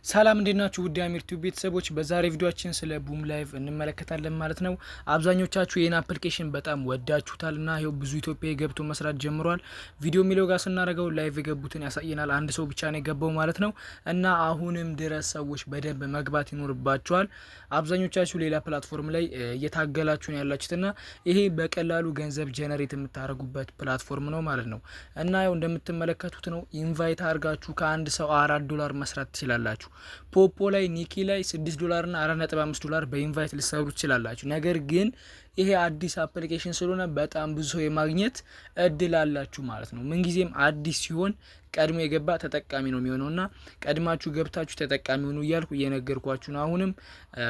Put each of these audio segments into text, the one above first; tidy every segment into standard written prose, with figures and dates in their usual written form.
ሰላም እንዴት ናችሁ? ውድ የአሚር ቲዩብ ቤተሰቦች፣ በዛሬ ቪዲዮአችን ስለ ቡም ላይቭ እንመለከታለን ማለት ነው። አብዛኞቻችሁ ይህን application በጣም ወዳችሁታል እና ይኸው ብዙ ኢትዮጵያዊ ገብቶ መስራት ጀምሯል። ቪዲዮ የሚለው ጋር ስናደርገው live የገቡትን ያሳየናል። አንድ ሰው ብቻ ነው የገባው ማለት ነው። እና አሁንም ድረስ ሰዎች በደንብ መግባት ይኖርባችኋል። አብዛኞቻችሁ ሌላ platform ላይ እየታገላችሁ ነው ያላችሁትና ይሄ በቀላሉ ገንዘብ generate የምታደርጉበት platform ነው ማለት ነው። እና ያው እንደምትመለከቱት ነው፣ invite አድርጋችሁ ከአንድ ሰው 4 ዶላር መስራት ትችላላችሁ። ፖፖ ላይ፣ ኒኪ ላይ 6 ዶላር ና 4.5 ዶላር በ invite ልትሰሩ ትችላላችሁ። ነገር ግን ይሄ አዲስ application ስለሆነ በጣም ብዙ ሰው የማግኘት እድል አላችሁ ማለት ነው። ምንጊዜም አዲስ ሲሆን ቀድሞ የገባ ተጠቃሚ ነው የሚሆነው እና ቀድማችሁ ገብታችሁ ተጠቃሚ ሁኑ እያልኩ እየነገርኳችሁ ነው። አሁንም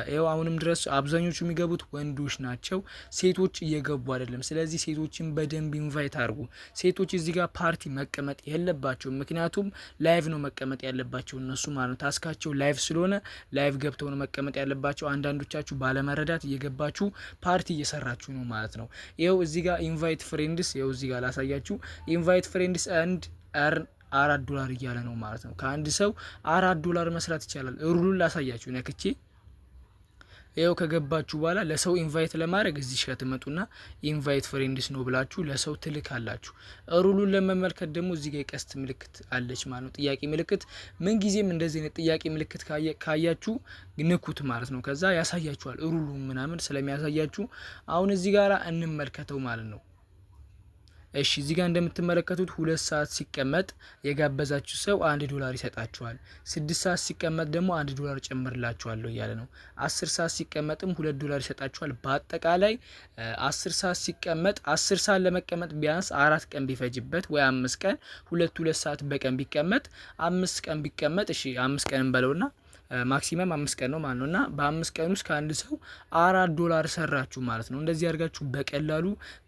ይኸው አሁንም ድረስ አብዛኞቹ የሚገቡት ወንዶች ናቸው፣ ሴቶች እየገቡ አይደለም። ስለዚህ ሴቶችን በደንብ invite አድርጉ። ሴቶች እዚህ ጋር ፓርቲ መቀመጥ የለባቸውም፣ ምክንያቱም live ነው መቀመጥ ያለባቸው እነሱ ማለት ነው። Task ኣቸው live ስለሆነ live ገብተው ነው መቀመጥ ያለባቸው። አንዳንዶቻችሁ ባለመረዳት እየገባችሁ ፓርቲ እየሰራችሁ ነው ማለት ነው። ይኸው እዚህ ጋር invite friends፣ ይኸው እዚህ ጋር ላሳያችሁ፣ invite friends and earn 4 ዶላር እያለ ነው ማለት ነው። ከአንድ ሰው 4 ዶላር መስራት ይቻላል። Rule ኡን ላሳያችሁ ነክቼ። ይኸው ከገባችሁ በኋላ ለሰው invite ለማድረግ እዚህ ጋር ትመጡና invite friends ነው ብላችሁ ለሰው ትልካላችሁ። Rule ኡን ለመመልከት ደግሞ እዚህ ጋር የቀስት ምልክት አለች ማለት ነው፣ ጥያቄ ምልክት። ምንጊዜም እንደዚህ አይነት ጥያቄ ምልክት ካያችሁ ንኩት ማለት ነው። ከዛ ያሳያችኋል፣ rule ኡ ምናምን ስለሚያሳያችሁ አሁን እዚህ ጋር እንመልከተው ማለት ነው። እሺ፣ እዚህ ጋር እንደምትመለከቱት 2 ሰዓት ሲቀመጥ የጋበዛችሁ ሰው 1 ዶላር ይሰጣችኋል። 6 ሰዓት ሲቀመጥ ደግሞ 1 ዶላር ጨምርላችኋለሁ እያለ ነው። 10 ሰዓት ሲቀመጥም 2 ዶላር ይሰጣችኋል። በአጠቃላይ 10 ሰዓት ሲቀመጥ፣ 10 ሰዓት ለመቀመጥ ቢያንስ 4 ቀን ቢፈጅበት ወይ 5 ቀን፣ ሁለት ሁለት ሰዓት በቀን ቢቀመጥ፣ 5 ቀን ቢቀመጥ፣ እሺ 5 ቀን እንበለውና maximum 5 ቀን ነው ማለት ነው። እና በ5 ቀን ውስጥ ከአንድ ሰው 4 ዶላር ሰራችሁ ማለት ነው። እንደዚህ አድርጋችሁ በቀላሉ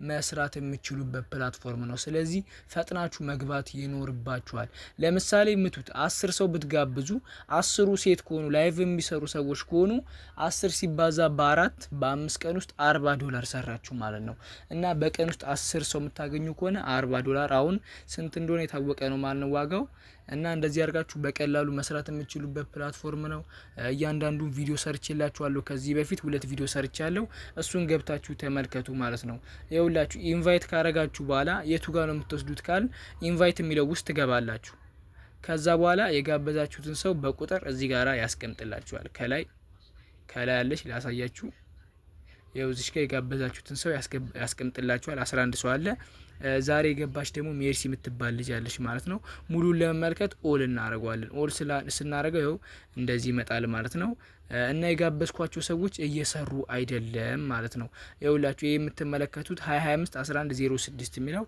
መስራት የምትችሉበት platform ነው። ስለዚህ ፈጥናችሁ መግባት ይኖርባችኋል። ለምሳሌ ምቱት፣ 10 ሰው ብትጋብዙ፣ 10ሩ ሴት ከሆኑ፣ live የሚሰሩ ሰዎች ከሆኑ፣ 10 ሲባዛ በአራት በ5 ቀን ውስጥ 40 ዶላር ሰራችሁ ማለት ነው። እና በቀን ውስጥ 10 ሰው የምታገኙ ከሆነ 40 ዶላር አሁን ስንት እንደሆነ የታወቀ ነው ማለት ነው ዋጋው። እና እንደዚህ አድርጋችሁ በቀላሉ መስራት የምትችሉበት platform ነው። እያንዳንዱን ቪዲዮ ሰርቼላችኋለሁ። ከዚህ በፊት ሁለት ቪዲዮ ሰርቻለሁ። እሱን ገብታችሁ ተመልከቱ ማለት ነው። ይኸውላችሁ invite ካረጋችሁ በኋላ የቱ ጋር ነው የምትወስዱት ካል invite የሚለው ውስጥ ትገባላችሁ። ከዛ በኋላ የጋበዛችሁትን ሰው በቁጥር እዚህ ጋራ ያስቀምጥላችኋል። ከላይ ከላይ ያለች ላሳያችሁ። ይኸው እዚች ጋር የጋበዛችሁትን ሰው ያስቀምጥላችኋል። 11 ሰው አለ። ዛሬ የገባች ደግሞ ሜርሲ የምትባል ልጅ አለች ማለት ነው። ሙሉን ለመመልከት all እናደርገዋለን። All ስናደርገው ይኸው እንደዚህ ይመጣል ማለት ነው። እና የጋበዝኳቸው ሰዎች እየሰሩ አይደለም ማለት ነው። ይኸውላችሁ ይህ የምትመለከቱት 2025 11 06 የሚለው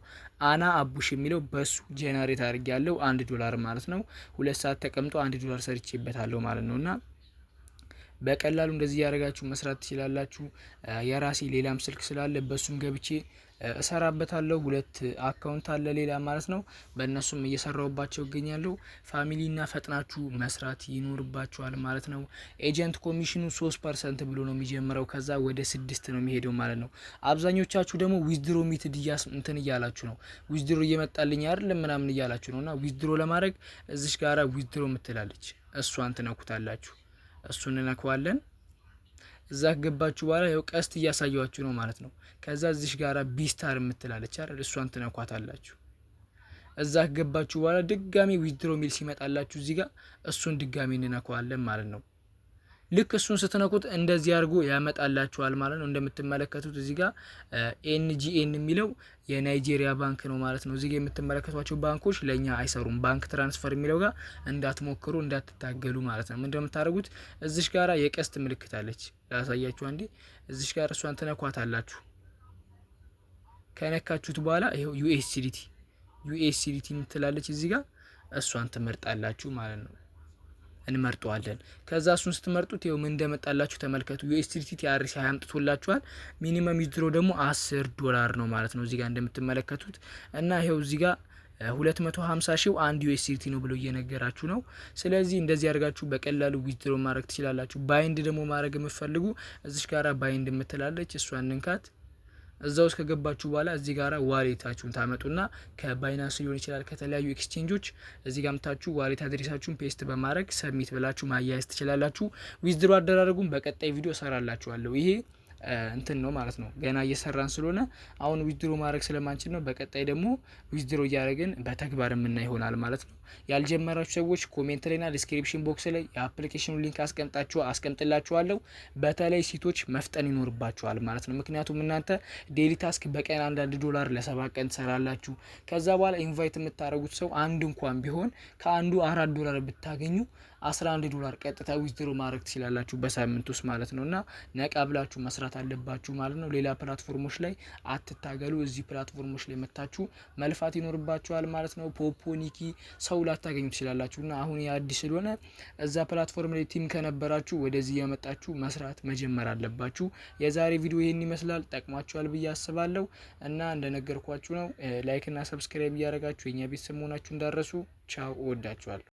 አና አቡሽ የሚለው በሱ generate አድርጌያለሁ 1 ዶላር ማለት ነው። 2 ሰዓት ተቀምጦ 1 ዶላር ሰርቼበታለሁ ማለት ነው። እና በቀላሉ እንደዚህ እያደረጋችሁ መስራት ትችላላችሁ። የራሴ ሌላም ስልክ ስላለ በሱም ገብቼ እሰራበታለሁ። ሁለት account አለ ሌላ ማለት ነው። በእነሱም እየሰራሁባቸው እገኛለሁ። Family እና ፈጥናችሁ መስራት ይኖርባችኋል ማለት ነው። Agent commission ኑ 3% ብሎ ነው የሚጀምረው። ከዛ ወደ 6 ነው የሚሄደው ማለት ነው። አብዛኞቻችሁ ደግሞ withdraw method እንትን እያላችሁ ነው። Withdraw እየመጣልኝ አይደለም ምናምን እያላችሁ ነው። እና withdraw ለማድረግ እዚች ጋራ withdraw ምትላለች፣ እሷን ትነኩታላችሁ። እሱን እንነካዋለን። እዛ ከገባችሁ በኋላ ያው ቀስት እያሳየዋችሁ ነው ማለት ነው። ከዛ እዚሽ ጋራ ቢስታር የምትላለች አይደል? እሷን ትነኳታላችሁ። እዛ ከገባችሁ በኋላ ድጋሚ withdraw ሚል ሲመጣላችሁ እዚህ ጋር እሱን ድጋሚ እንነካዋለን ማለት ነው። ልክ እሱን ስትነኩት እንደዚህ አድርጎ ያመጣላችኋል ማለት ነው። እንደምትመለከቱት እዚህ ጋር NGN የሚለው የናይጄሪያ ባንክ ነው ማለት ነው። እዚህ ጋር የምትመለከቷቸው ባንኮች ለእኛ አይሰሩም። Bank transfer የሚለው ጋር እንዳትሞክሩ፣ እንዳትታገሉ ማለት ነው። ምንድነው የምታደርጉት? እዚሽ ጋራ የቀስት ምልክት አለች፣ ላሳያችሁ አንዴ። እዚሽ ጋር እሷን ትነኳታላችሁ። ከነካችሁት በኋላ ይኸው USDT USDT የምትላለች እዚህ ጋር፣ እሷን ትመርጣላችሁ ማለት ነው። እንመርጠዋለን። ከዛ እሱን ስትመርጡት ይኸው ምን እንደመጣላችሁ ተመልከቱ። USDT TRC አምጥቶላችኋል። Minimum withdraw ደግሞ 10 ዶላር ነው ማለት ነው እዚህ ጋር እንደምትመለከቱት። እና ይኸው እዚህ ጋር 250 ሺው አንድ USDT ነው ብሎ እየነገራችሁ ነው። ስለዚህ እንደዚህ አድርጋችሁ በቀላሉ withdraw ማድረግ ትችላላችሁ። Bind ደግሞ ማድረግ የምትፈልጉ እዚሽ ጋራ bind የምትላለች እሷን እንንካት። እዛ ውስጥ ከገባችሁ በኋላ እዚህ ጋራ wallet ኣችሁን ታመጡና ከ Binance ሊሆን ይችላል፣ ከተለያዩ ኤክስቼንጆች እዚህ ጋር መታችሁ wallet address ኣችሁን paste በማድረግ submit ብላችሁ ማያያዝ ትችላላችሁ። Withdraw አደራረጉን በቀጣይ ቪዲዮ እሰራላችኋለሁ። ይሄ እንትን ነው ማለት ነው። ገና እየሰራን ስለሆነ አሁን withdraw ማድረግ ስለማንችል ነው። በቀጣይ ደግሞ withdraw እያደረግን በተግባር የምናይ ይሆናል ማለት ነው። ያልጀመራችሁ ሰዎች comment ላይና description box ላይ የ application ኑ link አስቀምጥላችኋለሁ። በተለይ ሴቶች መፍጠን ይኖርባችኋል ማለት ነው። ምክንያቱም እናንተ daily task በቀን አንዳንድ ዶላር ለ7 ቀን ትሰራላችሁ። ከዛ በኋላ invite የምታደርጉት ሰው አንድ እንኳን ቢሆን ከአንዱ 4 ዶላር ብታገኙ 11 ዶላር ቀጥታ withdraw ማድረግ ትችላላችሁ በሳምንት ውስጥ ማለት ነው። እና ነቃ ብላችሁ መስራት አለባችሁ ማለት ነው። ሌላ platform ኦች ላይ አትታገሉ። እዚህ platform ኦች ላይ መታችሁ መልፋት ይኖርባችኋል ማለት ነው። ፖፖ፣ ኒኪ ሰው ላታገኙ ትችላላችሁ። እና አሁን የአዲስ ስለሆነ እዛ platform ላይ team ከነበራችሁ ወደዚህ እየመጣችሁ መስራት መጀመር አለባችሁ። የዛሬ ቪዲዮ ይህን ይመስላል። ጠቅሟችኋል ብዬ አስባለሁ። እና እንደነገርኳችሁ ነው። Like እና subscribe እያደረጋችሁ የኛ ቤተሰብ መሆናችሁ እንዳትረሱ። ቻው፣ እወዳችኋለሁ።